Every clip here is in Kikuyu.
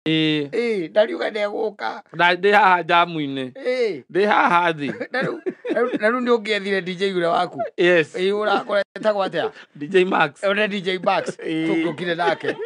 Ĩĩ. Ĩĩ, ndariuga ndegũka. Na ndĩ haha njamu-inĩ. Ĩĩ. Ndĩ haha thĩ. Na rĩu na rĩu nĩ ũngĩethire DJ ũrĩa waku. Yes. Ĩĩ, ũrakora etagwo atĩa? DJ Max. One DJ Max. Ĩĩ. Tũngĩokire nake.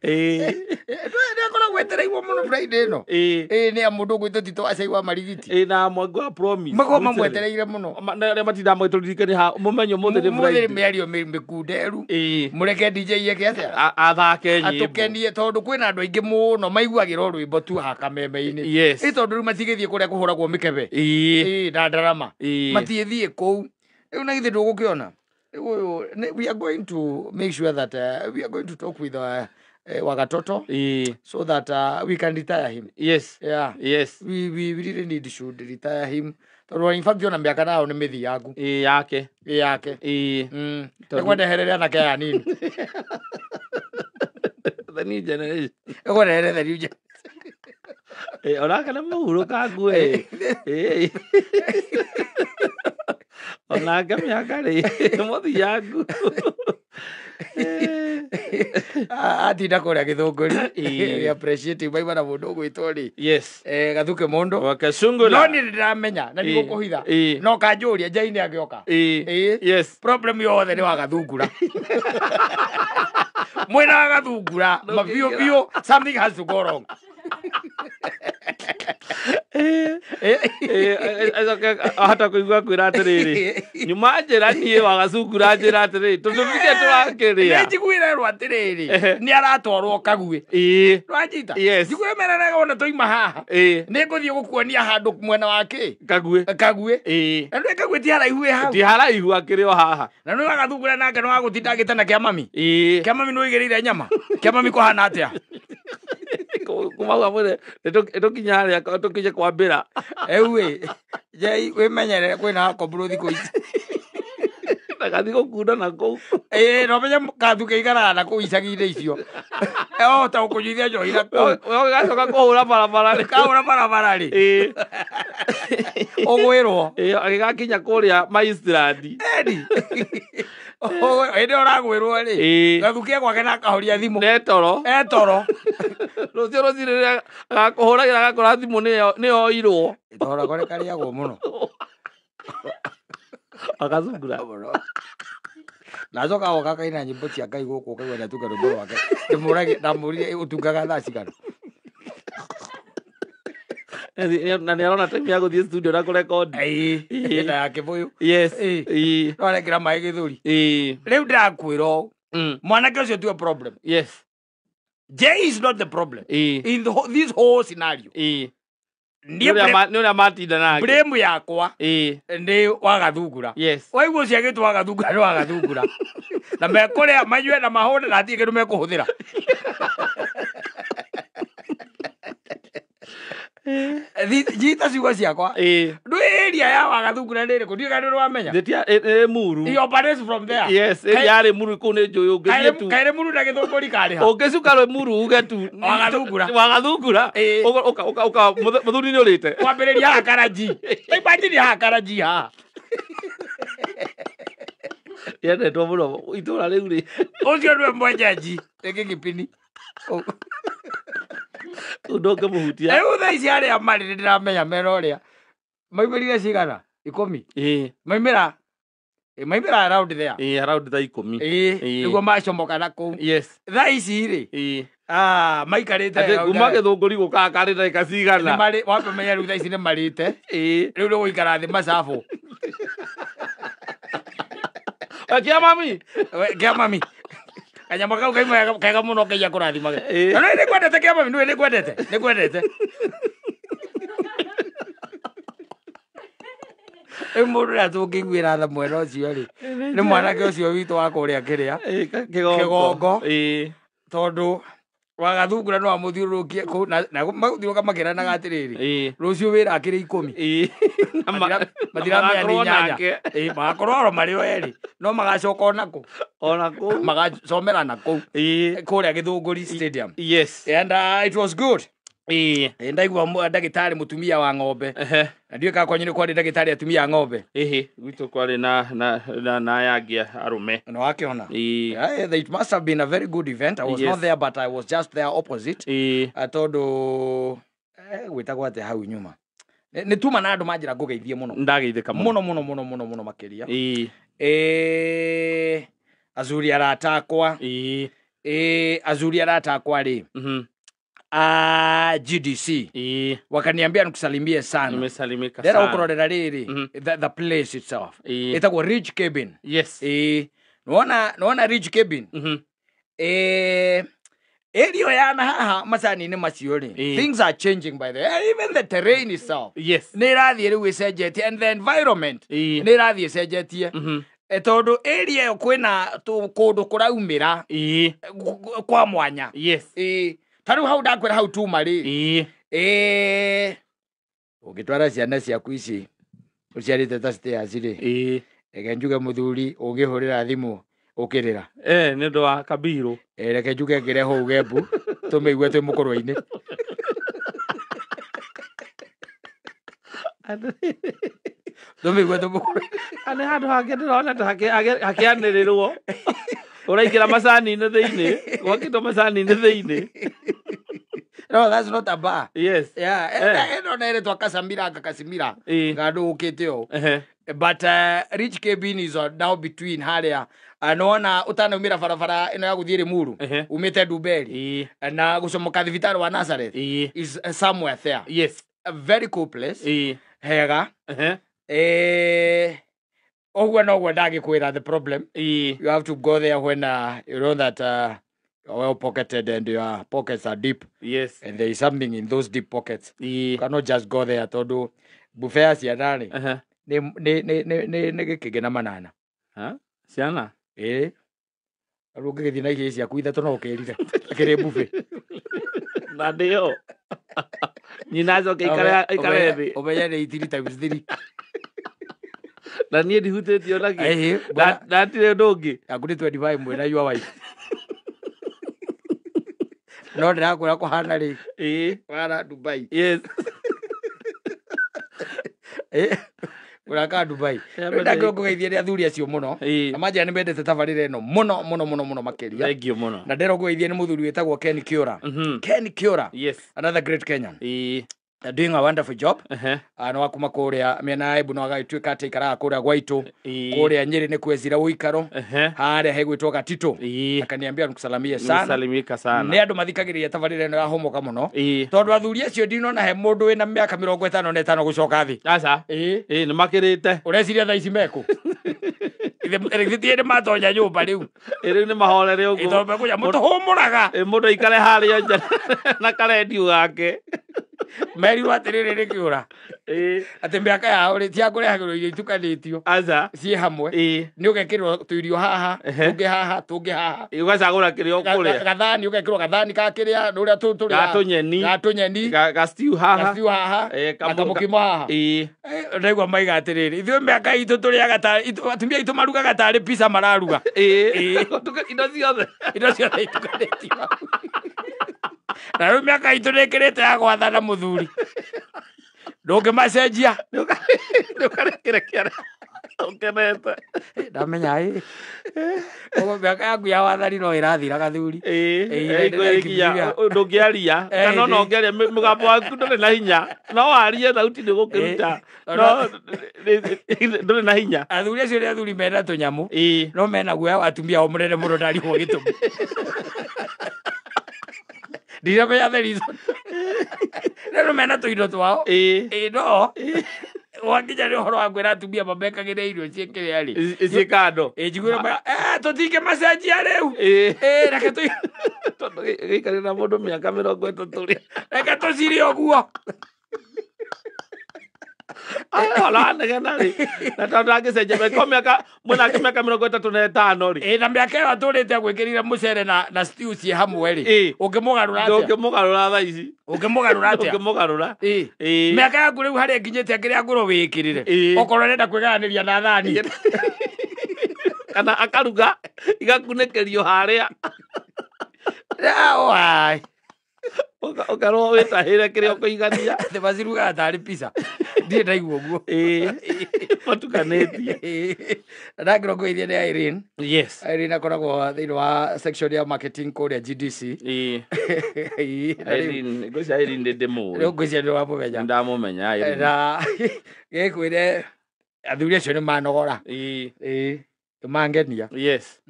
Ĩĩ. Nĩ akoragwo etereirwo mũno Friday ĩno. Ĩĩ. Ĩĩ, nĩ mũndũ ũgwĩtwo Tito Acai wa Marigiti. Ĩĩ, na Mwangi wa Promise. Makoragwo mamwetereire mũno. Arĩa matindaga magĩtũririkania ha mũmenye ũmũthĩ nĩ Mũthĩ Friday. mĩario mĩkunderu. Ĩĩ. Mũreke DJ eke atĩa? Athake nyĩmbo. Atũkenie tondũ kwĩna andũ aingĩ mũno maiguagĩra o rwĩmbo tu haha kameme-inĩ. Yes. Ĩ tondũ rĩu matigĩthiĩ kũrĩa kũhũragwo mĩkebe. Ĩĩ. Ĩĩ, na ndarama. Ĩĩ. Matiĩthiĩ kũu. Rĩu na githĩ ndũgũkĩona? Rĩu ũyũ we are going to make sure that we are going to talk with Wagatoto Ĩĩ. so that we can retire him. Yes. Yeah. Yes. We really need should retire him. Tondũ in fact ona mĩaka nayo nĩ mĩthiangu. Ĩĩ yake. Ĩ yake. Ĩĩ. Tondũ- Nĩkwendehereria anake aya anini. The new generation. Nĩkwendehereria the new generation. Ĩĩ, onake nĩ mũhurũkangu ĩ. Ĩĩ. Onake mĩaka rĩ, nĩ mũthiangu. Atinda kũrĩa Gĩthũngũri. Ĩĩ. We appreciate you. Maima na mũndũ ũgwĩtwo rĩ. Yes. Gathuke mũndũ. Wakacungula. No niĩ nĩndĩramenya na Ĩĩ. ndigũkũhitha. Ĩĩ. No kanjũria Jane agĩoka. Ĩĩ. Ĩĩ. Yes. Problem yothe nĩ wagathungura. Mwena wa gathungura mabiũ biũ something has to go wrong. Ĩĩ. Ĩĩ, acoke ahota kũigua kwĩra atĩrĩrĩ, nyuma njĩra niĩ wagacungura njĩra atĩrĩrĩ, tũtũbike tũrakĩrĩa. Nĩ njiguire rwo atĩrĩrĩ Ehe. nĩ aratwarwo Kaguĩ. Ĩĩ. Nĩwanyita? Yes. Njiguire meranaga ona twaima haha. Ĩĩ. Nĩ ngũthiĩ gũkuonia handũ mwena wa kĩ? Kaguĩ. Kaguĩ. Ĩĩ. Na nĩ Kaguĩ ti haraihu ĩ hau. Ti haraihu akĩrĩ o haha. Na nĩ wagathungura nake nĩ wagũtinda agĩtana kĩa mami. Ĩĩ. Kĩa mami nĩ ũigĩrĩire nyama. Kĩa mami kũhana atĩa? Kuma hau amwĩre nĩtũkinya harĩa tũkinye kwambĩra. Rĩu ĩ, Jay wĩmenyerere kwĩna kombũrũ thikũ ici. Ndagathiĩ gũkunda na kũu. Ĩĩ, no menye kathuke ikaraga na kũu icagi-inĩ icio. Ehota gũkũnyuithia njohi na kũu. Ũgacoka kũhũra barabara rĩ. Kahũra barabara rĩ. Ĩĩ. Ũgwĩrwo. Ĩĩ, agĩgakinya kũrĩa Maistirandi. Eni. Hĩndĩ ĩyo ũragwĩrwo rĩ. Ĩĩ. Gathuke gwake na akahoria thimũ. Netoro. Etoro. Rũciũ rũcinĩ rĩrĩa agakũhũragĩra agakora thimũ nĩyoirwo. Toro gore karĩagwo mũno. Agacungura. Mũno. Na acoka oka kaina nyĩmbo cia Ngai gũkũ ũkaigua nĩatunga rwĩmbo rwake. Ndĩmũragia ndamũririe ũtungaga thaa cigana. Na nĩ arona time ya gũthiĩ studio na kũrekondi. Ĩĩ. Ĩĩ. Na ya Kĩbũyũ. Yes. Ĩĩ. Ĩĩ. No arekĩra maĩ gĩthũri. Ĩĩ. Rĩu ndĩrakwĩra ũũ. Mm. Mwanake ũcio tiwe problem. Yes. Jay is not the problem. Ĩĩ. In this whole scenario. Ĩĩ. Niĩ Nĩ ũrĩa matinda nake. blame yakwa Ĩĩ. nĩ wagathungura. Yes. Waigua ũcio agĩtwo wagathungura nĩ wagathungura. Na mekũrĩa manyue na mahũne na hatirĩ kĩndũ mekũhũthĩra. Nyita ciugo ciakwa. Ĩĩ. Ndũĩ area ya wagathungura nĩ ĩrĩkũ? Ndiũĩ kana nĩ ũramenya. Thĩtia ĩ Muru. He operates from there. Yes, ĩ yarĩ Muru kũu nĩ njũĩ ũngĩthiĩ tu. Kaĩrĩ Muru na Gĩthũngũri karĩ ha? Ũngĩcuka rĩ Muru uge tu. Wagathungura. Wagathungura. Ĩĩ. Ũka ũka ũka mũthuri nĩ ũrĩte. Kwambĩrĩria haha Karanji. Ta imagine haha Karanji haha. Yendetwo mũno itũra rĩu rĩ. Ũcio nĩwe mwenjenji. Nĩ kĩng'ipini. Ũndũ ũngĩmũhutia. Rĩu thaa ici arĩa marĩ nĩ ndĩramenya mena ũrĩa. Maumĩrire cigana? 10. Ĩĩ. Maumĩra. Ĩ, maumĩra around there. Ĩĩ, around thaa 10. Ĩĩ, Ĩĩ. nĩguo macomoka na kũu. Yes. Thaa ici rĩ, Ĩĩ. ah, maikarĩte Atĩ wega kuma ũndũ- Gĩthũngũri gũkaga karĩ ndagĩka cigana. Nĩmarĩ- wambe menya rĩu thaa ici nĩ marĩte. Ĩĩ. Rĩu nĩ gũikara thĩ macabũ. Kĩa mami. We, Kĩa mami. Kanyama kau kaima kega mũno Ngai akũrathimage. Ĩĩ. Na nĩ nĩngwendete kĩa mami, nĩũĩ nĩngwendete, nĩngwendete. Rĩu mũndũ ũrĩa tũngĩiguĩra tha mwena ũcio rĩ, nĩ mwanake ũcio witũ wa kũrĩa kĩrĩa, Ĩĩ, Kĩgongo. Kĩgongo. Ĩĩ. Tondũ wagathungura no amũthiũrũrũkie kũu na magũthiũrũrũka makĩranaga atĩrĩrĩ, Ĩĩ. rũciũ wĩra akĩrĩ 10. Ĩĩ. Na Matiramenya nĩ magakorwo 8. nake. Ĩĩ, magakorwo oro marĩ o erĩ, no magacoka ona kũ? Ona kũu. Magacomera na kũu. Ĩĩ. Kũrĩa Gĩthũngũri Stadium. Yes. And it was good. Ĩĩ. Ndaigua ndagĩtarĩ mũtumia wa ng'ombe. Ehe. Na ndiũĩ kana kwanyu nĩ kwarĩ ndagĩtarĩ atumia a ng'ombe. Ĩhĩ, gwitũ kwarĩ na aya angĩ arũme. Na wakĩona. Ĩĩ. Yeah, it must have been a very good event. I was Yes. not there, but I was just there opposite. Ĩĩ. Tondũ gwĩtagwo atĩa hau nyuma. Nĩ tuma na andũ manjĩra ngũgeithie mũno. Ndageithĩka mũno. Mũno mũno mũno mũno mũno makĩria. Ĩĩ. Azuri arata akwa. Ĩĩ. Azuri arata akwa rĩ. A GDC. Ĩĩ. Wakaniambia nikusalimie sana. Nimesalimika Ndĩrenda sana. gũkũrorera rĩrĩ, the place itself. Ĩĩ. Ĩtagwo Ridge Cabin. Yes. Nĩwona Ridge Cabin? Area ya na haha macani-inĩ macio rĩ, Ĩĩ. things are changing by the way. Even the terrain itself Yes. nĩ ĩrathiĩ rĩu ĩcenjetie, and the environment Ĩĩ. nĩ ĩrathiĩ ĩcenjetie. Tondũ area ĩyo kwĩna kũndũ kũraumĩra Ĩĩ. kwa mwanya. Yes. Ĩĩ. Ta rĩu hau ndakwĩra hau tuma rĩ, Ĩĩ. Ũngĩtwara ciana ciaku ici ũciarĩte ta stairs rĩ, Ĩĩ. reke njuge mũthuri ũngĩhũrĩra thimũ ũkĩrĩra. Nĩ ũndũ wa kabirũ. Reke njuge ngĩrehwo uge mbu tũmĩigue twĩ mũkũrwe-inĩ. Tũmĩigue twĩ mũkũrwe-inĩ. Nĩ handũ hangĩ ndĩrona ta hakĩanĩrĩrwo. Ũraingĩra macani-inĩ thĩinĩ, gwakĩtwo macani-inĩ thĩinĩ. No, that's not a bar. Yes. Yeah, ĩno nĩ ĩrĩtwa Kasamira Kasimira. Ĩĩ. Ngandũ ũkĩte ũũ. Ehe. But Rich Cabin is now between harĩa nĩwona ũtanaumĩra barabara ĩno ya gũthiĩ Limuru, Ehe. umĩte Ndumberi Ĩĩ. na gũcomoka thibitarĩ wa Nazareth Ĩĩ. is somewhere there. Yes. A very cool place. Ĩĩ. Hega. Ehe. Ũguo noguo ndangĩkwĩra the problem. Ĩĩ. You have to go there when you know that you're well pocketed and your pockets are deep. Yes. And there is something in those deep pockets. Ĩĩ. You cannot just go there tondũ buffet ya ciana rĩ, Ehe. nĩ gĩkĩngĩ na manana. Ha? Ciana? Ĩĩ. Rĩu ũngĩgĩthiĩ na igĩrĩ ciaku ithatũ no ũkĩrire. Akĩrĩ buffet. Na ndĩyo. Nyina acoke aikare thĩ. Ũmenye nĩ 3 times 3. Na niĩ ndihutĩtio na kĩ. Ĩhĩ, bwana. Ndatirĩ ũndũ ũngĩ. Yaku nĩ 25 mwĩna your wife. No ndĩrakwĩra kũhana rĩ. Ĩĩ. Kũhana Dubai. Yes. Kũraka Dubai. Yeah, Rĩu but ndakĩrwo ngũgeithie nĩ athuri acio mũno. Ĩĩ. Na manjĩra nĩ mendete tabarĩra ĩno mũno mũno mũno mũno makĩria. Thank you mũno. Na ndĩrwo ngũgeithie nĩ mũthuri wĩtagwo Ken Kiora. Ken Kiora. Yes. Another great Kenyan. Ĩĩ. Doing a wonderful job. Ehe. Nĩ wa kuma kũrĩa mĩena ya Embu no agagĩtuĩka atĩ aikaraga kũrĩa gwaitũ. Ĩĩ. Kũrĩa Nyĩrĩ nĩ kwezira ũikaro. Ehe. Harĩa hegwĩtwo Gatitũ. Ĩĩ. Akaniambia nikusalamie sana. Nimesalimika sana. Nĩ andũ mathikagĩrĩria tabarĩra ĩno ya Hũmũka mũno. Ĩĩ. Tondũ athuri acio ndinona he mũndũ wĩna mĩaka 55 gũcoka thĩ. Aca. Ĩĩ. Ĩĩ, nĩ makĩrĩte. Ũreciria thaa ici mekũ? Githĩ ti nĩ matonya nyũmba rĩu. Ĩ, rĩu nĩ mahorere Ĩ, ũguo. tondũ mekũnya mũtũhũmũraga. Ĩ, mũndũ aikare harĩa nja na karendiũ gake. Merirwo atĩrĩrĩ nĩkĩũra. Ĩĩ. Atĩ mĩaka yao rĩ ti ya kũrehagĩrwo irio itukanĩtio Aca. ciĩ hamwe. Ĩĩ. Nĩ ũgekĩrwo tũirio haha, Ehe. tũngĩ haha, tũngĩ haha. Ĩ, ũgacagũra kĩrĩa ũkũrĩa. Gathani ũgekĩrwo gathani ka kĩrĩa ũrĩa tũrĩa. Ga tũnyeni. Ga tũnyeni. Ga stew haha. Ga stew haha. Ĩ, Na kamũkimo haha. Ĩĩ. Ndaigua maiga atĩrĩrĩ, ithuĩ mĩaka itũ tũrĩaga ta atumia aitũ marugaga tarĩ pizza mararuga. Ĩĩ. Indo ciothe. Indo ciothe itukanĩtio. Na rĩu mĩaka itũ nĩ ĩkĩrĩte ya gwathana mũthuri. Ndũngĩmacenjia. Nĩ ũkarekere kĩara ũkenete. Ndamenya ĩ. Ũguo mĩaka yaku ya wathani no ĩrathira gathuri. Ĩĩ. Ĩĩ, Ĩ, kwĩrĩkia, ndĩrakimbia. ndũngĩaria. Ĩ, Kana ona ndĩ- ũngĩaria mũgambo waku ndũrĩ na hinya. No warie thauti nĩ gũkĩruta. Ĩ, No ndũrĩ na hinya. Athuri acio nĩ athuri mena tũnyamũ. Ĩĩ. No mena guoya wa atumia ao mũnene mũno ndarigwo gĩtũmi. Ndiramenya the reason. No mena tũindo twao. Ĩĩ. Ĩ, no wakinya nĩ ũhoro wa kwĩra atumia mamekagĩre irio ciĩ kĩrĩa rĩ. Ciĩ kando. Ĩ, njiguĩre tũtingĩmacenjia rĩu. Ĩĩ. Ĩ, reke Tondũ gĩikarĩte na mũndũ mĩaka 30 rĩ. reke tũcire ũguo. Ũranegena rĩ. Na tondũ ndangĩcenjia mĩaka mĩaka mwĩnake mĩaka 35 rĩ. Ĩ, na mĩaka ĩyo atũrĩte agwĩkĩrire mũcere na stew ciĩ hamwe rĩ. Ĩ. Ũngĩmũgarũra atĩa? Ndũngĩmũgarũra thaa ici. Ũngĩmũgarũra atĩa? Ndũngĩmũgarũra. Ĩ. Ĩ. Mĩaka yaku rĩu harĩa ĩkinyĩte akĩrĩa ngũrũ wĩkĩrĩre. Ĩ. Okorwo ũrenda kwĩgayanĩria na thani. Kana akaruga igakunĩkĩrio harĩa. Wai. Ũkerwo wĩtahĩre kĩrĩa ũkũigania. Atĩ macirugaga tarĩ pizza. Ndirĩ ndaigua ũguo. Ĩĩ. Matukanĩtie. Na ndakĩrwo ngũgeithie nĩ Irene. Yes. Irene akoragwo thĩinĩ wa section ya marketing kũrĩa GDC. Ĩĩ. Ĩĩ, na rĩu- Irene, ngwĩciria Irene nĩ ndĩmũĩ. rĩu ngwĩciria nĩ wamũmenya. Ndamũmenya Irene. Na gĩkwĩre athuri acio nĩ manogora. Ĩĩ. Ĩĩ, nĩ mangenia. Yes.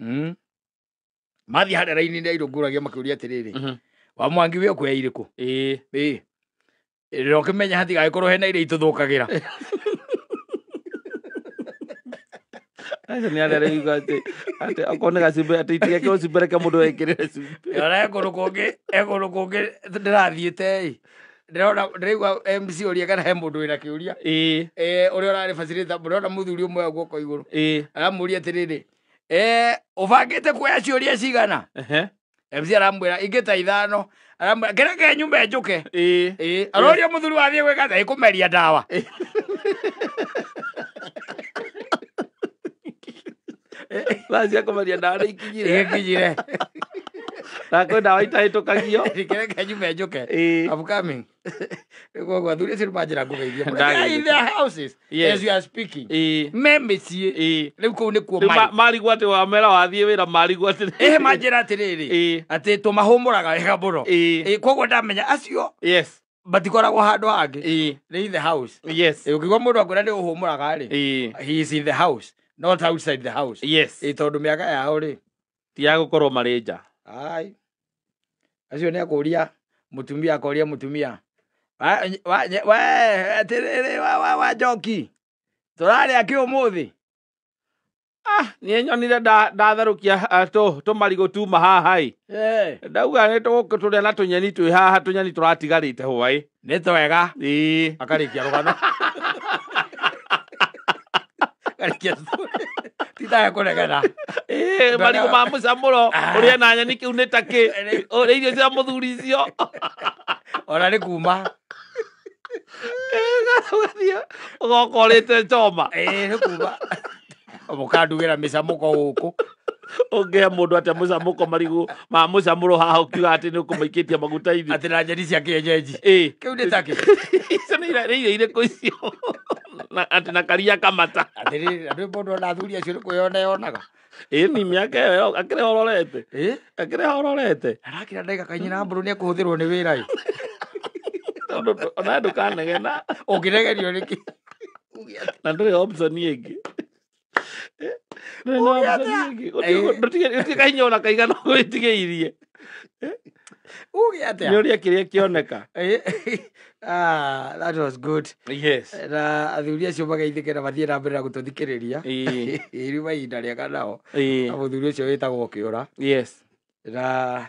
Mathiĩ harĩa raini-inĩ airũ ngũragia makĩũria atĩrĩrĩ, Mhm. wa Mwangi wĩ ũkuoya irĩkũ? Ĩĩ. Ĩĩ. Na ũkĩmenya hatigagĩkorwo hena iria itũthũkagĩra. Acio nĩ arĩa rĩu atĩ okorwo nĩ gacumbĩ atĩ itigekĩrwo cumbĩ reke mũndũ ekĩrĩre cumbĩ. Ona he kũndũ kũngĩ, he kũndũ kũngĩ ndĩrathiĩte ĩ. Ndĩrona ndĩraigua MC ũria kana he mũndũ wĩna kĩũria. Ĩĩ. Ũrĩa ũrarĩ facilitator, ndĩrona mũthuri ũmwe guoko igũrũ. Ĩĩ. Aramũria atĩrĩrĩ, ũbangĩte kuoya ciũria cigana? Ehe. MC aramwĩra ingĩ ta 5. Aramwĩra kĩreke nyume njũke. Ĩĩ. Ĩĩ, aroria mũthuri wathiĩ gwĩka atĩa? Ĩkũmeria ndawa. Thaa cia kũmeria ndawa nĩ ikinyire. Ĩgĩkinyire. Na kwĩ ndawa itahĩtũkagio. Kĩreke nyume njũke. Ĩĩ. I'm coming. Koguo athuri acio nĩmanjĩra ngũgeithia. Ndageithĩka. In their houses Yes. as you are speaking. Ĩĩ. Me mĩciĩ. Ĩĩ. Rĩu kũu nĩkuo Rĩu marĩ. marigwo atĩ wamera wathiĩ wĩra marigwo atĩ Ĩhĩ manjĩra atĩrĩrĩ. Ĩĩ. Atĩ tũmahũmũraga wega mũno. Ĩĩ. Ĩĩ, koguo ndamenya acio Yes. matikoragwo handũ hangĩ. Ĩĩ. Nĩ in the house. Yes. Ĩĩ, ũkĩigua mũndũ akwĩra nĩ ũhũmũraga rĩ. Ĩĩ. He is in the house, not outside the house. Yes. Ĩĩ, tondũ mĩaka yao rĩ. Ti ya gũkorwo marĩ nja. Ai. Acio nĩ akũria mũtumia akoria mũtumia. We atĩrĩrĩ wa njoki. Tũrarĩa kĩ ũmũthĩ? Ah, niĩ nyonire ndatherũkia tũmarigũ tuma haha ĩ. Ndauga nĩ tũgũtũrĩa na tũnyeni twĩ haha tũnyeni tũratigarĩte hwaĩ. Nĩ twega. Ĩĩ. Akarĩkia rũgano. Akarĩkia story. Titaga kũregana. Ĩĩ, marigũ ma mũcamũro ũrĩe na nyeni kĩu nĩ ta kĩ. Ũrĩa irio cia mũthuri icio. Ona nĩ kuma. Ũgathiĩ ũgoka ũrĩte choma. Ĩĩ, nĩ kuma. Mũkandugĩra mĩcamũko gũkũ. Ũngĩhe mũndũ atĩa mũcamũko marigũ ma mũcamũro haha ũkiuga atĩ nĩ ũkũmaikĩtie maguta-inĩ. Atĩ na nyeni cia kĩenyenji. Ĩĩ. Kĩu nĩ ta kĩ? Icio nĩ irio irĩkũ icio? Na atĩ na karia kamata. Atĩrĩrĩ, na ndũĩ mũndũ ona athuri acio nĩ kwĩyona yonaga. Ĩĩ ni mĩaka ĩyo akĩrĩ ho ũrorete. Ĩĩ. Akĩrĩ ho ũrorete. Arakĩra ndagĩka kainyina mbũrũ nĩ ekũhũthĩrwo nĩ wĩra ĩ. Tondũ ona ndũkanegena. Ũngĩregerio nĩkĩ? Na ndũrĩ option ĩngĩ. Ndũrĩ na option ĩngĩ. Gũtirĩ kahinya ona kaigana ũgwĩtigĩirie. Uge atĩa? Nĩ ũrĩa kĩrĩa kĩoneka. Ah, that was good. Yes. Na athuri acio mageithĩke na mathiĩ na mbere na gũtũthikĩrĩria. Ĩĩ. Ĩĩ, ihinda rĩega nao. Ĩĩ. Na mũthuri ũcio wĩtagwo Kĩũra. Yes. Na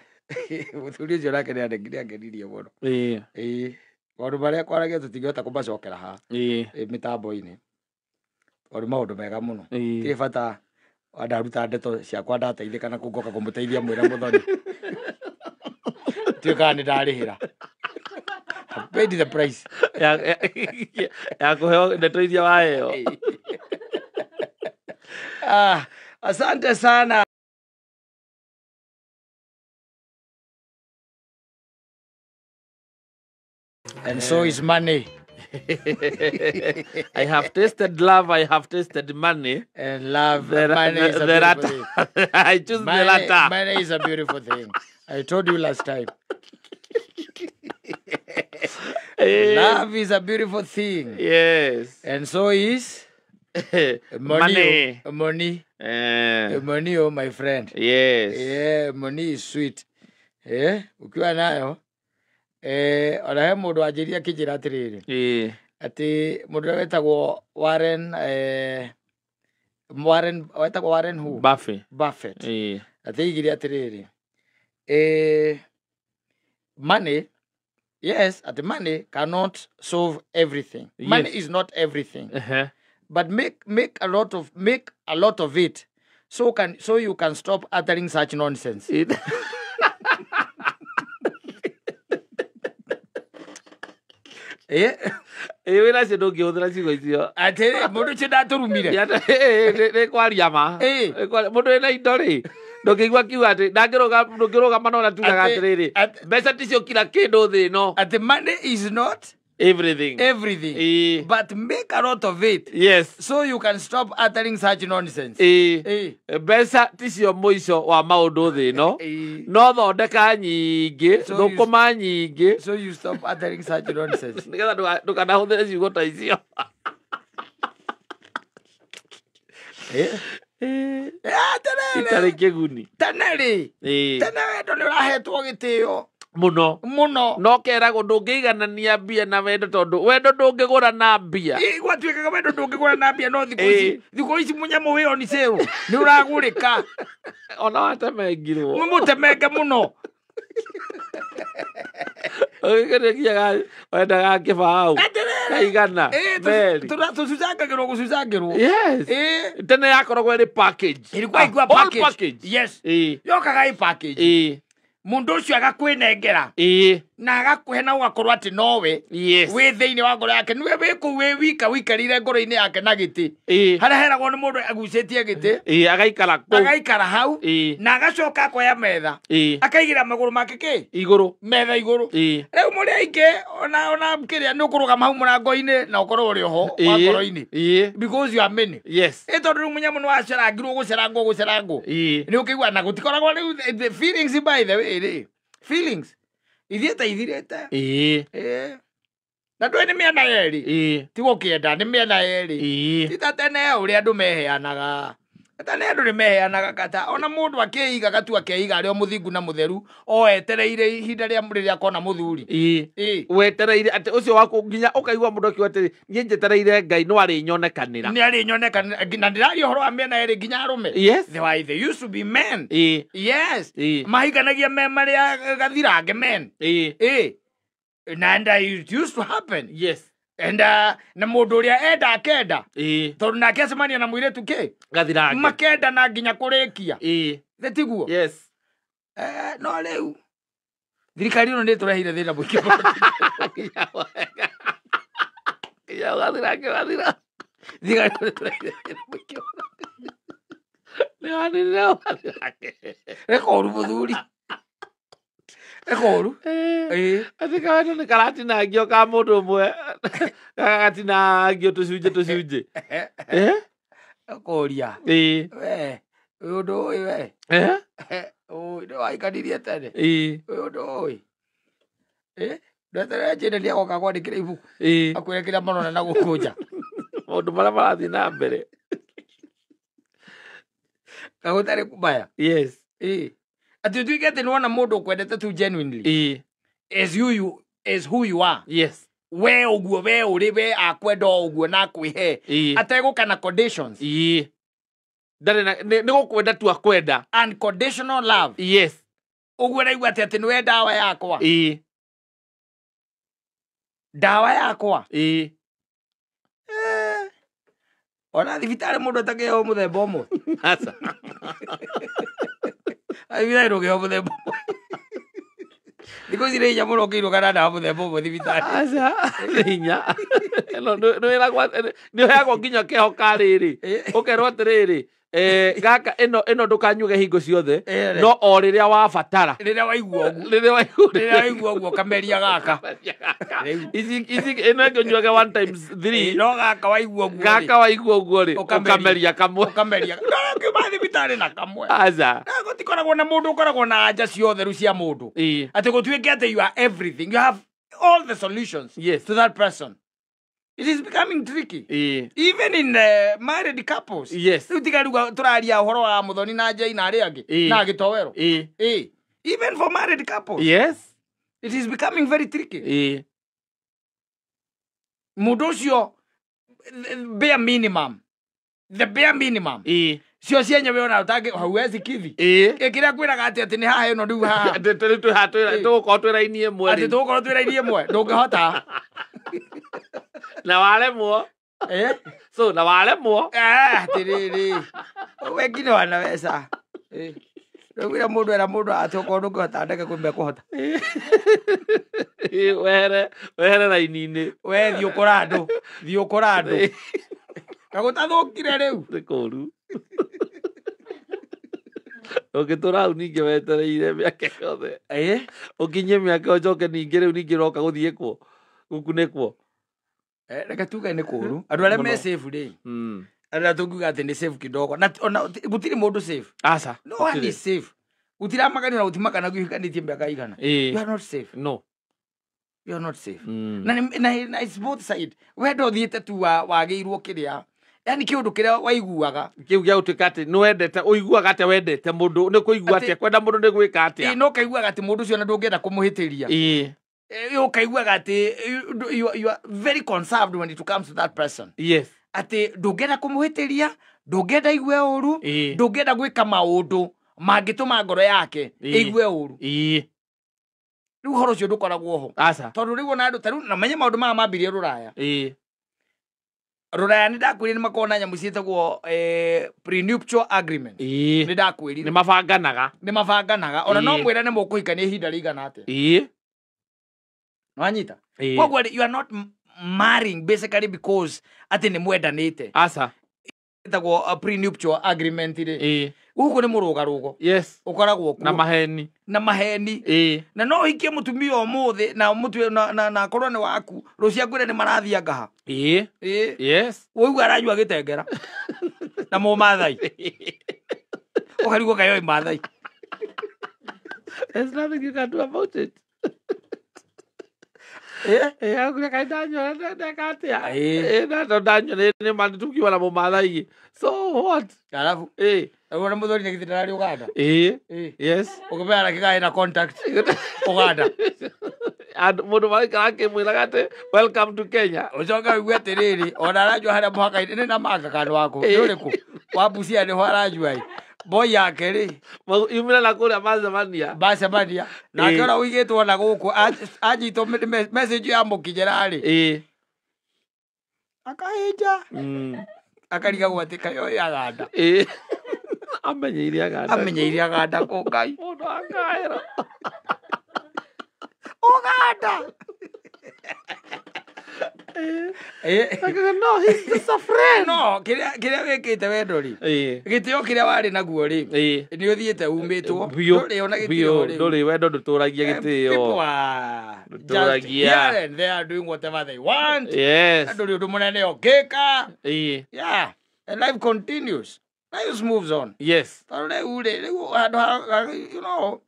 mũthuri ũcio nake nĩ angenirie mũno. Ĩĩ. Ĩĩ. Maũndũ marĩa kwaragia tũtingĩhota kũmacokera haha Ĩĩ. mĩtambo-inĩ. Tondũ maũndũ mega mũno. Ĩĩ. Tirĩ bata ndaruta ndeto ciakwa ndateithĩka na kũu ngoka kũmũteithia mwĩra mũthoni. Tuĩkaga nĩ ndarĩhĩra. I paid the price. Ya kũheo ndeto iria waheo. Ah, asante sana. And so is money. I have tasted love, I have tasted money. And love, The, money is a the beautiful latter. thing. I choose the latter. Money is a beautiful thing. I told you last time. Love is a beautiful thing. Yes. And so is Money. Money. Eh. Money, oh my friend. Yes. Yeah, money is sweet. Eh, ukiwa nayo ona he mũndũ wanjĩrire akĩnjĩra atĩrĩrĩ Eh. atĩ mũndũ ũrĩa wetagwo Warren Warren wetagwo Warren who? Buffett. Buffett. Eh. Atĩ aigire atĩrĩrĩ money, yes, atĩ money cannot solve everything. Money Yes. is not everything. Uh-huh. But make a lot of it so you can stop uttering such nonsense. Wĩra cio ndũngĩhũthĩra ciugo icio. Atĩrĩ mũndũ ũcio ndatũrumire. Nĩ kwaria ma. Mũndũ wĩna indo rĩ Ndũngĩigua kiuga atĩ ndũngĩrũgama na ũrĩa tugaga atĩrĩrĩ, mbeca ticio kila kĩndũ thĩ ĩno. Atĩ money is not everything. Everything. But make a lot of it. Yes. So you can stop uttering such nonsense. Mbeca ticio mũico wa maũndũ thĩ ĩno. No thondeka nyingĩ, thũkũma nyingĩ. So you stop uttering such nonsense. Nĩgetha ndũkanahũthĩre ciugo ta icio. Itarĩ kĩguni. Tene rĩ. Tene wendo nĩ ũrahetwo gĩtĩo. Muno. Muno. No keragwo ndũngĩiganania mbia na wendo tondũ wendo ndũngĩgũra na mbia. Gwatuĩkaga wendo ndũngĩgũra na mbia no thikũ ici mũnyamũ wĩ on sale nĩ ũragũrĩka. Ona watemengirwo. Mũtemenge mũno. Ũgĩkĩrĩkiaga wendaga kĩbaũ. Kaigana. Meri. Tũcucangagĩrwo gũcucangĩrwo. Yes. Tene yakoragwo ĩrĩ package. Ilikuwa ikuwa package. Yes. Yokaga ĩ package. Mundu ucio agakwinengera na agakũhe na ũgakorwo atĩ nowe wĩ thĩinĩ wa ngoro yake niwe wĩ kũu wĩ wika wĩikarĩire ngoro-inĩ yake na gĩtĩ harĩa heragwo nĩ mũndũ agucĩtie gĩtĩ agaikara kũu agaikara hau na agacoka akoya metha akaigĩra magũrũ make kĩ igũrũ metha igũrũ rĩu mũrĩ aingĩ ona kĩrĩa nĩ ũkũrũgama hau mũrango-inĩ na ũkorwo ũrĩ oho wa ngoro-inĩ because you are many. Yes. Tondũ rĩu mũnyamũ nĩ wacerangirwo gũcerangwo nĩ ũkĩigua na gũtikoragwo rĩu the feelings by the way rĩ feelings ithiĩ ta ithirĩte na ndũĩ nĩ mĩena yerĩ ti gũkĩenda nĩ mĩena yerĩ ti ta tene ũrĩa andũ meheanaga tene andũ nĩ meheanaga kata ona mũndũ akĩiga gatua akeiga arĩ o mũthingu na mũtheru o etereire ihinda rĩa rĩrĩa akona mũthuri wetereire atĩ ũcio waku nginya ũkaigua mũndũ akiuga atĩrĩ niĩ njetereire Ngai no arĩnyonekanĩra nĩ arĩnyonekanĩra na ndĩraria ũhoro wa mĩena yerĩ nginya arũme. Yes. They used to be men. Yes. Mahikanagia me marĩa gathirange men. And it used to happen. Yes. And na mũndũ ũrĩa enda akenda tondũ nake acemania na mũirĩtu kĩ gathirange makenda na nginya kũrĩkia nĩ tiguo. Yes. No rĩu thirikari ĩno nĩ ĩtũreheire thĩna mũingĩ mũno. Nginya gathirange gathira thirikari ĩno nĩ ĩtũreheire thĩna mũingĩ mũno. Nĩ wanĩrĩra gathirange reka ũru mũthuri reka ũru atĩ kawendo nĩ karatinangio ka mũndũ ũmwe gagatinangio tũcunjĩ tũcunjĩ ũkũria we ũyũ ũndũ ũyũ we ũyũ nĩ waikanirie tene ũyũ ũndũ ũyũ ndweterere Jane nĩagoka kwandĩkĩra ibuku akwĩre kĩrĩa marona na gũkũ nja maũndũ marĩa marathiĩ na mbere kagũtarĩ kubaya. Yes. Atĩ ũtuĩke atĩ nĩwona mũndũ ũkwendete tu genuinely as you as who you are. Yes. We ũguo we ũrĩ we akwenda o ũguo na akwĩhe ategũka na conditions. Ndarĩ na nĩ gũkwenda tu akwenda. Unconditional love. Yes. Ũguo raigua atĩ atĩ nĩwe ndawa yakwa. Ndawa yakwa. Ona thibitarĩ mũndũ atakĩheo mũthemba ũmwe. Aca. Thibitarĩ ndũngĩheo mũthemba ũmwe. Thikũ ici nĩ hinya mũno ũkĩirwo kana ndawa mũthemba ũmwe thibitarĩ. Aca, nĩ hinya. Nĩ ũheagwo nginya kĩho ka rĩrĩ. Ũkerwo atĩrĩrĩ, gaka ĩno ndũkanyuge hingo ciothe no o rĩrĩa wabatara. Rĩrĩa waigua ũguo. Rĩrĩa waigua Rĩrĩa waigua ũguo kameria gaka. Ici ĩno ĩngĩ ũnyuage 1 times 3. No gaka waigua ũguo. Gaka waigua ũguo rĩ, ũkameria kamwe. Ũkameria. No ũkiuma thibitarĩ na kamwe. Aca. Na gũtikoragwo na mũndũ ũkoragwo na anja ciothe rĩu cia mũndũ. Atĩ gũtuĩke atĩ you are everything. You have all the solutions to that person. It is becoming tricky. Even in married couples. Yes. Rĩu tiga rĩu tũraria ũhoro wa Mũthoni na Jane na arĩa angĩ na Gĩtowero. Even for married couples. Yes. It is becoming very tricky. Mũndũ ũcio bare minimum. The bare minimum. Cio cienyewe ona ũtangĩ hauwezi kithi. Kĩrĩa kwĩraga atĩ atĩ nĩ haha ĩno rĩu haha. Tũgũkorwo twĩ raini ĩmwe. Atĩ tũgũkorwo twĩ raini ĩmwe ndũngĩhota. Na waremwo. So na waremwo. Atĩrĩrĩ. Wengine wanaweza. Rĩu mũndũ era mũndũ atĩ okorwo ndũngĩhota ndeke kwĩ mekũhota. Wehere raini-inĩ. We thiĩ ũkora andũ. Thiĩ ũkora andũ. Kagũtathũkire rĩu. Nĩ kũũru. Ũngĩtũra hau ningĩ wetereire mĩaka yothe. Ũkinyie mĩaka ũcoke ningĩ rĩu ningĩ ũroka gũthiĩ kuo. Gũkunĩkwo. Reke tuge nĩ kũũru. Andũ arĩa me safe rĩ. Arĩa tũngiuga atĩ nĩ safe kidogo. Na ona gũtirĩ mũndũ safe. Aca. No one is safe. Gũtiramakania na gũtimakanagia ũhikanĩtie mĩaka igana. You are not safe. No. You are not safe. Na it's both side. Wendo ũthiĩte tu wagĩirwo kĩrĩa. Yani kĩũndũ kĩrĩa waiguaga. Kĩu gĩa gũtuĩka atĩ nĩ wendete, ũiguaga atĩa wendete mũndũ, nĩ kũigua atĩa, kwenda mũndũ nĩ gwĩka atĩa. No kaiguaga atĩ mũndũ ũcio na ndũngĩenda kũmũhĩtĩria. Ũkaiguaga atĩ you are very conserved when it comes to that person. Yes. Atĩ ndũngĩenda kũmũhĩtĩria, ndũngĩenda igue ũru, ndũngĩenda gwĩka maũndũ mangĩtũma ngoro yake ĩigue ũru. Rĩu ũhoro ũcio ndũkoragwo ho. Aca. Tondũ rĩu ona andũ ta rĩu na menye maũndũ maya mambirie Rũraya. Rũraya nĩ ndakwĩrire nĩ makoragwo na nyamũ ciĩtagwo prenuptial agreement. Nĩ ndakwĩrire. Nĩ mabanganaga. Nĩ mabanganaga. Ona no mwĩrane mũkũhikania ihinda rĩigana atĩa. Nĩwanyita? Koguo you are not marrying basically because atĩ nĩ mwendanĩte. Aca. Ĩtagwo prenuptial agreement rĩ. Gũkũ nĩ mũrũgarũgo. Yes. Ũkoragwo kuo. Na maheni. Na maheni. Na no ũhikie mũtumia ũmũthĩ na mũtue na akorwo nĩ waku rũciũ akwĩre nĩ marathiĩ ngaha. Yes. Ũigua aranyua gĩtengera. Na mũmathai. Ũkarigwo kaĩ oĩ Maathai. There's nothing you can do about it. So what? Alafu ona muthoni nĩ githĩ ndararĩ Uganda. Yes. Ũkĩmenya kĩgaĩ na contact Uganda. And mũndũ maraikara akĩmwĩraga atĩ welcome to Kenya. Ũcoke ũigue atĩrĩrĩ ona aranyua harĩa mũhaka-inĩ nĩ na manga kana waku nĩ ũrĩkũ wa Busia nĩho aranyua ĩ. Boy yake rĩ yumĩra na kũrĩa macemania. Macemania. Nake ũrĩa ũigĩtwo na gũkũ anyitwo message ya mũkinyĩra rĩ. Akahĩnja. Akarigagwo atĩ kaĩ oĩ Aganda. Amenyeire Aganda. Amenyeire Aganda kũ Ngai. Mũndũ akaĩra. Uganda. No, he's just a friend. No, kĩrĩa wĩkĩte wendo rĩ. Gĩtĩo kĩrĩa warĩ naguo rĩ. Nĩ ũthiĩte umĩtwo. Ndũrĩ ona gĩtĩo rĩ. Ndũrĩ wendo ndũtũragia gĩtĩo. People are just here and they are doing whatever they want. Yes. Ndũrĩ ũndũ mũnene ũngĩka. Yeah. And life continues. Life moves on. Yes. Tondũ rĩu rĩ, rĩu handũ you know,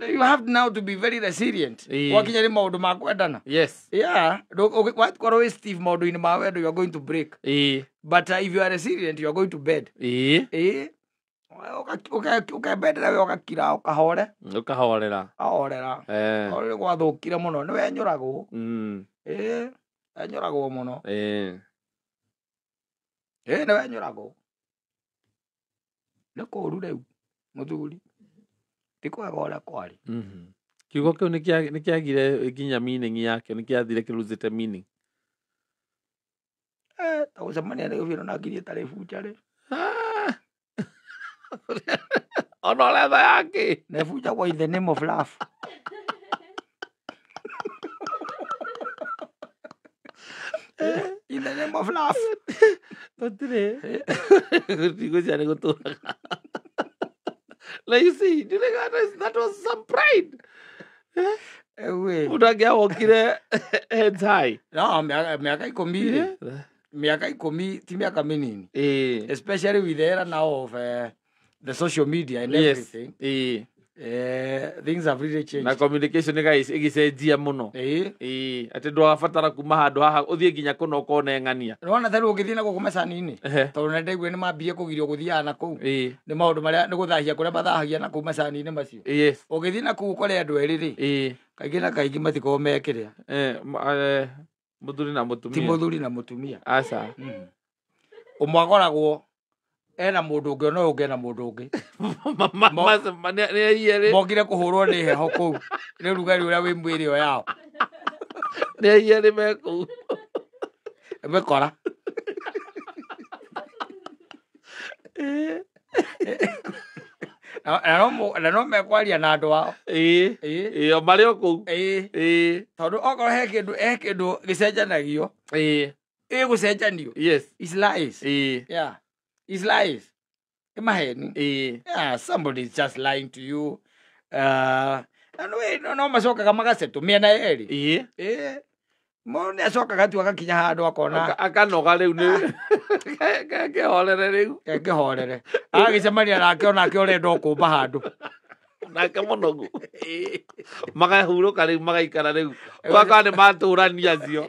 you have now to be very resilient. Wakinya nĩ maũndũ ma kwendana. Yes. Yeah. Wakorwo wĩ Steve maũndũ-inĩ ma wendo, you are going to break. But if you are resilient, you are going to bed. Ũkembendera we ũgakira ũkahore. Ũkahorera. Ũkahorera. Ũrĩ gwathũkire mũno nĩ wenyũragwo. Wenyũragwo mũno. Nĩ wenyũragwo. Nĩ kũũru rĩu mũthuri. Ti kwega ũrĩa kwarĩ. Kiugo kĩu nĩ kĩagire nginya meaning yake, nĩ kĩathire kĩruzĩte meaning. Ta gũcemania nĩ gũbira na ngirie tarĩ bunja rĩ. Ona ũretha yake. Na ĩbunjagwo in the name of love. In the name of love. Tũtirĩ. Gũtigũcia nĩ gũtũraga. Like you see, do you think that was some pride? Mũndũ angĩawokire heads high. No, mĩaka ikũmi rĩ. Mĩaka ikũmi ti mĩaka mĩnini. Especially with the era now of the social media and everything. Things have really changed. Na communication ĩgĩcenjia mũno. Atĩ ndũrabatara kuma handũ haha ũthiĩ nginya kũna ũkone ng'ania. Nĩwona ta rĩu ũngĩthiĩ na gũkũ macani-inĩ. Tondũ nĩ ndaigua nĩ mambie kũgirio gũthiaga na kũu. Nĩ maũndũ marĩa nĩ gũthahia kũrĩa mathahagia na kũu macani-inĩ macio. Ũngĩthiĩ na kũu ũkore andũ erĩ rĩ. Kaingĩ na kaingĩ matikoragwo me kĩrĩa. Mũthuri na mũtumia. Ti mũthuri na mũtumia. Aca. Ũmwe akoragwo ena mũndũ ũngĩ ona ũyũ ũngĩ ena mũndũ ũngĩ. Mokire kũhũrwo nĩ heho kũu. Nĩ ũrugarĩ ũrĩa wĩ mwĩrĩ ĩyo yao. Nĩ aiyerĩ me kũu. Mekora. Na no mekwaria na andũ ao. Ĩĩ, o marĩ o kũu. Tondũ okorwo he kĩndũ gĩcenjanagio. Ĩgũcenjanio. Yes. It's lies. Yeah. It's lies. Nĩ maheni. Yeah, somebody is just lying to you. Na no macokaga magasetũ mĩena yerĩ. Mũndũ nĩ acokaga tu agakinya handũ akona akanoga rĩu nĩ kehorere rĩu. Kehorere. Agagĩcemania nake onake ũrenda ũkũmba handũ. Nake mũnogu. Makahurũka rĩu magaikara rĩu. Ũgakora nĩ matũrania acio.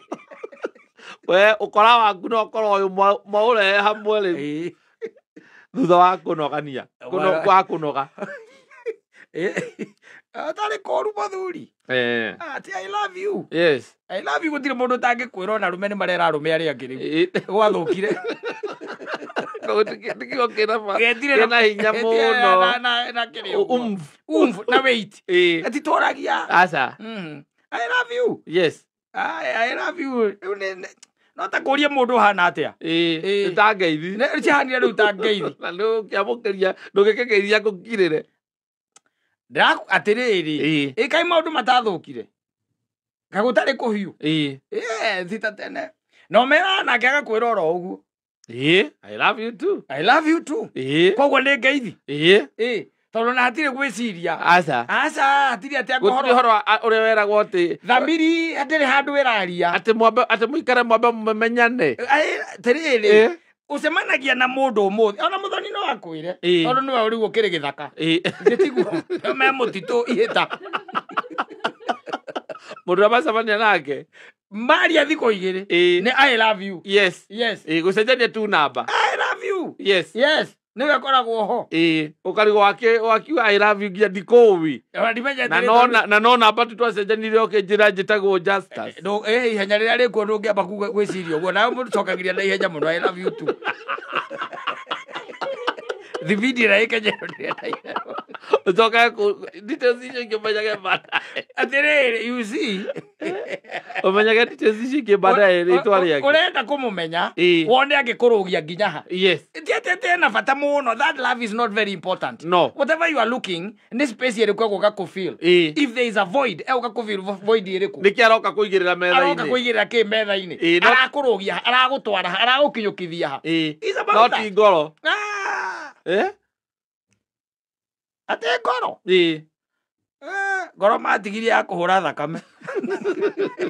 We ũkora waku no ũkorwo ũyũ mwaũrehe hamwe rĩu. Thutha wa kũnogania. Wa kũnoga. Atarĩ koru mũthuri. Ati I love you. Yes. I love you gũtirĩ mũndũ ũtangĩkwĩra ona arũme nĩ marera arũme arĩa angĩ rĩu. Gwathũkire. Nĩkĩo kĩna hinya mũno. Na kĩrĩa ũguo. Umf na weight. Atitũragia. Aca. I love you. Yes. I love you. No ta kũria mũndũ ũhana atĩa. Nĩ ta ngeithi. Cihanire rĩu ta ngeithi. Na ndũngĩamũkĩria ndũngĩkĩgeithia ngũkirĩre. Atĩrĩrĩ. Ĩ kaĩ maũndũ matathũkire. Kaĩ gũtarĩ kũhiũ. Thita tene. No mera nake agakwĩra oro ũguo. I love you too. I love you too. Koguo nĩ ngeithi. Tondũ na hatirĩ gwĩciria. Aca. Aca hatirĩ atĩ gũtirĩ ũhoro ũrĩa weragwo atĩ thamiri hatirĩ handũ ĩraria. Atĩ mwambe atĩ mũikare mwambe mũmenyane. Atĩrĩrĩ. Ũcemanagia na mũndũ ũmũthĩ ona mũthoni no akwĩre tondũ nĩwe rĩu ũkĩrĩ gĩthaka. Tiguo me mũtitũ ihĩta. Mũndũ ũrĩa macemania nake maria thikũ igĩrĩ nĩ I love you. Yes. Yes. Gũcenjania tu namba. I love you. Yes. Yes. Nĩwe ĩkoragwo ho. Ũkarigwo wakiuga I love you nginya ndikũũĩ. Na no namba tu twacenjanirie ũkĩnjĩra njĩtagwo Justus. Ihenya rĩrĩa rĩkuo ndũngĩamba gwĩciria ũguo nawe mũndũ cokagĩria na ihenya mũno I love you too. Thibindi ĩrĩa ĩkenyerwo ndĩrenda ihenya. Ũcoke details icio ingĩ ũmenyage baadaye. Atĩrĩrĩ, you see. Ũmenyage details icio ingĩ baadaye rĩtwa rĩake. Ũrenda kũmũmenya wone angĩkũrũgia nginya ha. Yes. Ti atĩ ena bata mũno. That love is not very important. No. Whatever you are looking, nĩ space ĩrĩkũ egũka kũfill. If there is a void, egũka kũfill void ĩrĩkũ. Nĩkĩ aroka kũigĩrĩra metha-inĩ. Aroka kũigĩrĩra kĩ metha-inĩ. Arakũrũgia ha, aragũtwara ha, aragũkinyũkithia ha. No ti ngoro. Atĩ ngoro. Ngoro matigirie ya kũhũra thakame.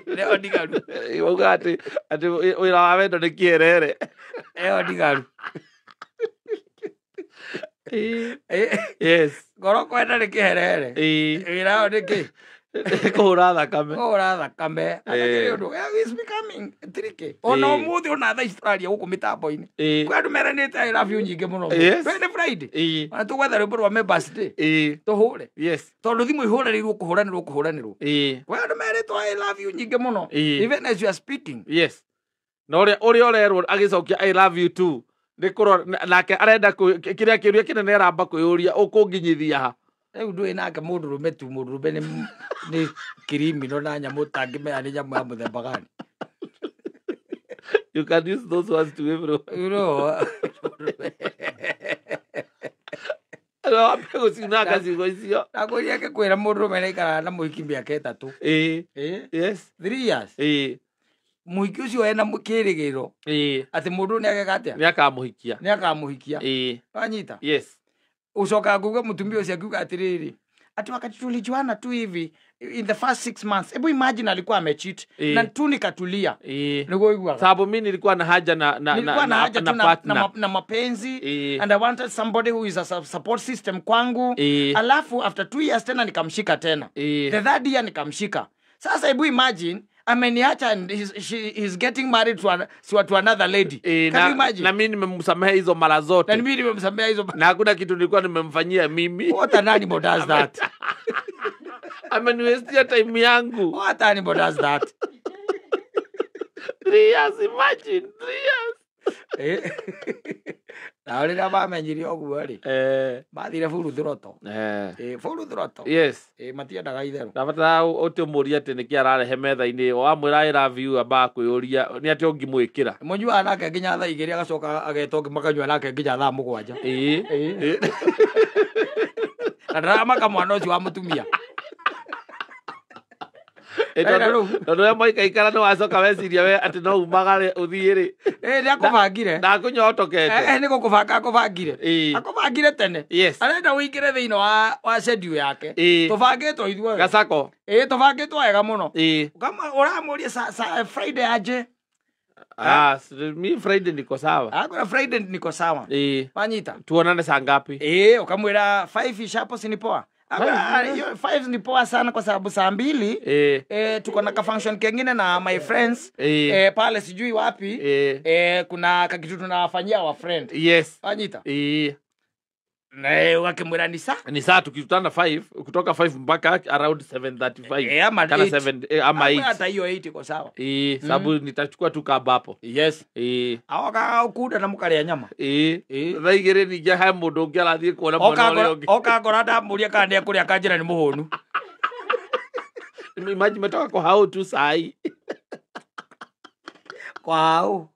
Ĩyo ndigaru. Wauga atĩ wĩra wa wendo nĩ kĩerere. Ĩyo ndigaru. Yes. Ngoro kwenda nĩ kĩherere. Wĩra wao nĩ kĩ? Kũhũra thakame. Kũhũra thakame. Ũndũ is becoming tricky. Ona ũmũthĩ ona thaa ici tũraria gũkũ mĩtambo-inĩ. Kwĩ andũ meranĩte I love you nyingĩ mũno. Nĩ Friday. Ona tũgwetha rwĩmbo rwa Members Day. Tũhũre. Yes. Tondũ thimũ ihũranĩirwo kũhũranĩrwo kũhũranĩrwo. Kwĩ andũ merĩtwo I love you nyingĩ mũno. Even as you are speaking. Yes. Na ũrĩa ũrerwo agĩcokia I love you too. Nĩ kũrora nake arenda kĩrĩa kĩũria kĩnene aramba kwĩyũria ũkũnginyithia ha. Rĩu ndũĩ nake mũndũrũme tu mũndũrũme nĩ criminal na nyamũ ũtangĩmenya nĩ nyamũ ya mũthemba gani. You can use those words to everyone. You know. Wambe gũciunanga ciugo icio. Ndakũria ngĩkwĩra mũndũrũme nĩaikaraga na mũhiki mĩaka 3. Yes. 3 years. Mũhiki ũcio ena kĩrĩgĩrĩro. Atĩ mũndũ nĩ ageka atĩa? Nĩ akamũhikia. Nĩ akamũhikia. Wanyita? Yes. Ucokaga kuuga mũtumia ũcio akiuga atĩrĩrĩ ati wakati tulijuana tu hivi in the first 6 months, hebu imagine alikuwa amecheat na tu nikatulia. Niguo iguaga. Sababu mimi nilikuwa na haja na na na mapenzi and I wanted somebody who is a support system kwangu. Alafu after 2 years tena nikamshika tena. The third year nikamshika. Sasa hebu imagine ameniacha and he's getting married to another lady. Can you imagine? Na mimi nimemsamehe hizo mara zote. Na mimi nimemsamehe hizo. Na hakuna kitu nilikuwa nimemfanyia mimi. What an animal does that? Ameniwestia time yangu. What animal does that? 3 years, imagine 3 years. Na rĩrĩa mamenyire ũguo rĩ, mathire full throttle. Full throttle. Yes. Matiendaga itherũ. Ndabatara ũtĩmũrie atĩ nĩkĩ ararehe metha-inĩ, wamwĩra I love you amba kwĩyũria nĩ atĩ ũngĩmwĩkĩra. Mũnyuaga nake nginya thaa 2 agacoka ageta ũngĩ makanyua nake nginya thaa 7. Na ndaramaka mwana ũcio wa mũtumia. Tondũ we mwaikaikara nĩ wacoka weciria we atĩ no umagare ũthiĩ rĩ. Nĩ akũbangire. Ndakũnyotokete. Nĩ gũkũbanga akũbangire. Akũbangire tene. Yes. Arenda ũingĩre thĩinĩ wa schedule yake. Tũbangĩtwo ithuothe. Gacako. Tũbangĩtwo wega mũno. Ũramũria Friday aje. Mi Friday niko sawa. Akora Friday niko sawa. Wanyita. Tuonane saa ngapi? Ukamwira 5 sharp si ni poa. 5 ni poa sana kwa sababu saa 2 tuko na ka function kengine na my friends pale sijui wapi. Kuna kakitu tunawafanyia wa friend. Yes. Wanyita. Na wakimwira ni saa. Ni saa tukikutana 5 kutoka 5 mpaka around 7:35. Ama kana 7 ama 8. Hata hiyo 8 iko sawa. Sababu nitachukua tu kaba hapo. Yes. Aoka ukuda na mukaria nyama. Thaa igĩrĩ ningĩ he mũndũ ũngĩ arathiĩ kuona mwana ũrĩa ũngĩ. Oka ngora ndamũria kana nĩekũrĩa akanjĩra nĩ mũhũnu. Imagine metoka kwa hao tu saa hii. Kwa hao.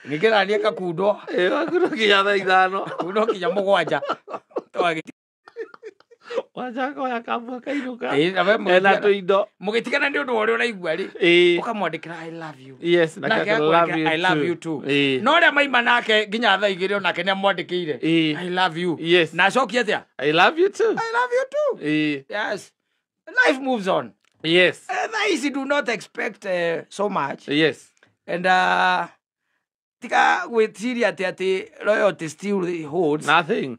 Nĩkĩraria kakundwo. Gakundwo nginya thaa 5. Kundwo nginya 7. Wajaka oya kamwe kainũka. Ena tũindo. Mũgĩtigana nĩ ũndũ wa ũrĩa ũraigua rĩ. Ũkamwandĩkĩra I love you. Yes, nake I love you too. No ũrĩa maima nake nginya thaa 2 onake nĩ amwandĩkĩire. I love you. Yes. Na acokie atĩa? I love you too. I love you too. Yes. Life moves on. Yes. Thaa ici do not expect so much. Yes. And tika gwĩciria atĩ loyalty still holds. Nothing.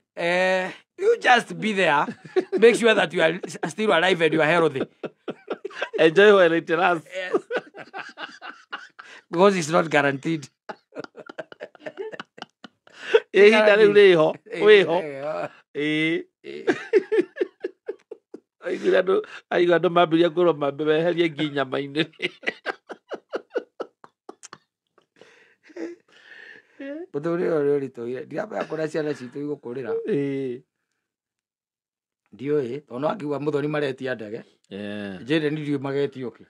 You just be there. Make sure that you are still alive and you are healthy. Enjoy while it lasts. Yes. Because it's not guaranteed. Ihinda rĩu rĩho. Wĩho. Aigua andũ mambĩrĩria kwĩrwo mambe meherie ngi nyama-inĩ. Mũtũrĩre ũrĩa ũritũhire. Ndiramenya kũrĩa ciana citũ igũkũrĩra. Ndiũĩ tondũ no angiuga Mũthoni maretia ndege. Njĩre nĩ ndiũĩ magetio kĩ.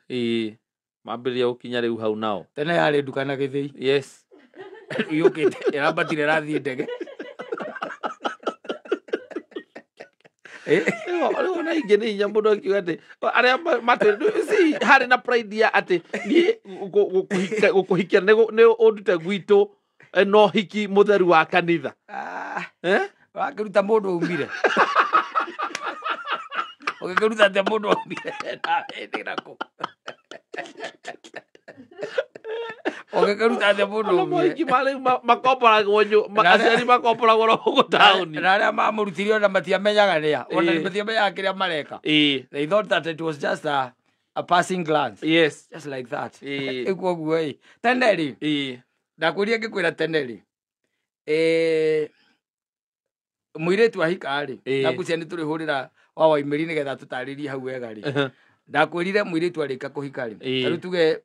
Mambĩrĩria gũkinya rĩu hau nao. Tene yarĩ nduka na gĩthĩi. Yes. Rĩu yũkĩte ĩrambatire ĩrathiĩ ndege. Rĩu ona ingĩ nĩ hinya mũndũ akiuga atĩ arĩa matwĩ harĩ na pride ya atĩ niĩ gũkũhikia nĩ ũndute gwitũ no hiki mũtheru wa kanitha. Wakĩruta mũndũ aumire. Ũgĩkĩruta atĩa mũndũ aumire na kũ? Ũgĩkĩruta atĩa mũndũ aumire? Makomboragwo aciari makomboragwo ro gũkũ taũni. Na arĩa mamũrutire ona matiamenyaga nĩa. Ona matiamenyaga kĩrĩa mareka. They thought that it was just a passing glance. Yes. Just like that. Ĩkuo ũguo. Tene rĩ. Ndakwĩria ngĩkwĩra tene rĩ. Mũirĩtu ahika rĩ. Ndakwĩcia nĩ tũrĩhũrĩra wa Waimĩri nĩgetha tũtarĩrie hau wega rĩ. Ndakwĩrire mũirĩtu arĩka kũhika rĩ. Ta rĩu tuge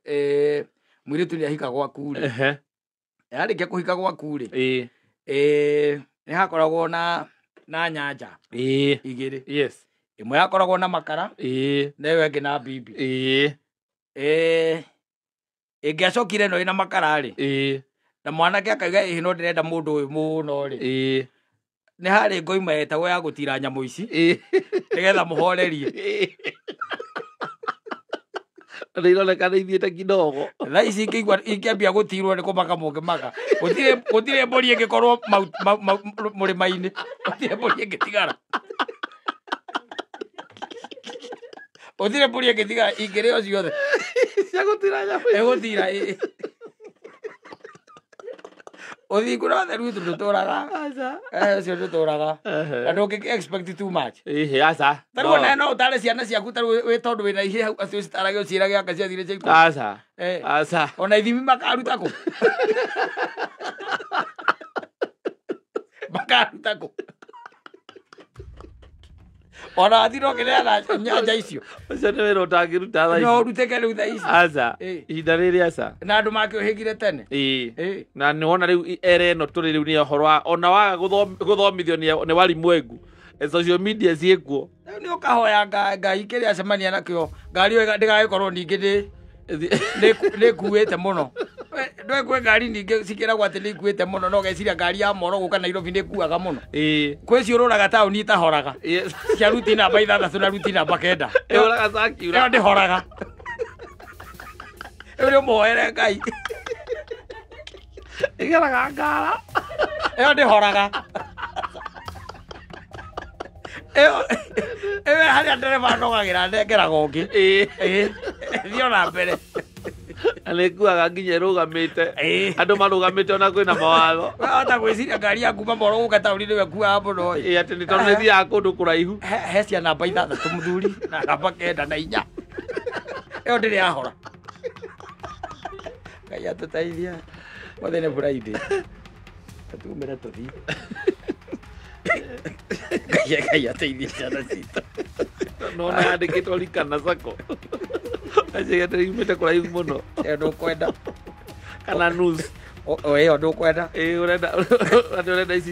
mũirĩtu nĩ ahika gwaku rĩ. Arĩkia kũhika gwaku rĩ. Nĩ hakoragwo na nyanja. Igĩrĩ. Yes. Ĩmwe yakoragwo na makara. Na ĩyo ĩngĩ na bibi. Ĩngĩacokire ĩno ĩna makara rĩ. Na mwanake akauga ĩhĩ no ndĩrenda mũndũ ũyũ mũno rĩ. Nĩ harĩ ngoima yetagwo ya gũtira nyamũ ici. Nĩgetha mũhorerie. Nĩ ironeka nĩ ithiĩte kidogo. Thaa ici ingĩambia gũtirwo nĩ kũmaka mũngĩmaka. Gũtirĩ mbũri ĩngĩkorwo mũrĩma-inĩ. Gũtirĩ mbũri ĩngĩtigara. Gũtirĩ mbũri ĩngĩtigara ingĩrĩo ciothe. Cia gũtira nyamũ ici. Ĩgũtira Ũthingu na ũtheru witũ ndũtũraga. Ũcio ndũtũraga. Na ndũngĩ expect too much. Aca. Ta rĩu ona no ũtare ciana ciaku ta rĩu wĩ tondũ wĩna ihĩ hau acio ũcitarage ũciĩrage anga ciathire cia ikũmi. Aca. Aca. Ona ithimi makaruta kũ? Makaruta kũ? Ona wathire ũkĩneana nyanja icio. Ũcio nĩ wĩra ũtangĩruta thaa ici. No ũrutĩke rĩu thaa ici. Aca. Ihinda rĩrĩ aca. Na andũ makĩũhĩgire tene. Na nĩ wona rĩu era ĩno tũrĩ rĩu nĩ ũhoro wa ona waga gũthomithio nĩ warimwengu. Social media ciĩkuo. Rĩu nĩ ũkahoya Ngai kĩrĩa acemania nakĩo. Ngari ĩyo ndĩgagĩkorwo ningĩ nĩ kuĩte mũno. Ndwe kwĩ ngari ningĩ cikĩragwo atĩ nĩ ikuĩte mũno no geciria ngari ya Moro gũka Nairobi nĩ ĩkuaga mũno. Kwĩ ciũrũraga taũni itahoraga. Cia ruti namba 6 na ruti namba 9. Ĩhũraga circular. Ĩyo ndĩhoraga. Ĩyo nĩ ũmũhoere Ngai. Ĩgeraga ngara. Ĩyo ndĩhoraga. Ĩyo harĩa ndereba anogagĩra nengeraga ũngĩ. Thiĩ ona mbere. Na nĩkuaga nginya ĩrũgamĩte. Andũ marũgamĩte ona kwĩna mawatho. Wahota gwĩciria ngari ya kuma Moro gũka taũni nĩwe ĩkuaga mũno ĩ. Atĩ nĩ tondũ nĩthiaga kũndũ kũraihu. He cia namba 6 mũthuri na namba 9 na 4. Ĩyo ndĩrĩ yahora. Ngai atũteithie. Mothe nĩ Friday. Tumĩre tũthiĩ. Ngai ateithie ciana citũ. Nona yandĩkĩtwo Rikana Sacco. Acio yumĩte kũraihu mũno. Ĩyo ndũkwenda. Kana news. Ĩyo ndũkwenda. Ũrenda atĩ ũrenda ici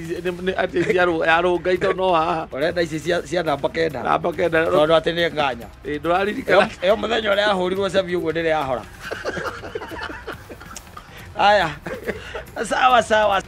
atĩ cia yarũnga ito no haha. Ũrenda ici cia namba 9. Namba 9. Tondũ atĩ nĩ nganya. Ndũraririkana. Ĩyo mũthenya ũrĩa yahũrirwo cabi ũguo ndĩrĩ yahora. Aya. Sawa sawa.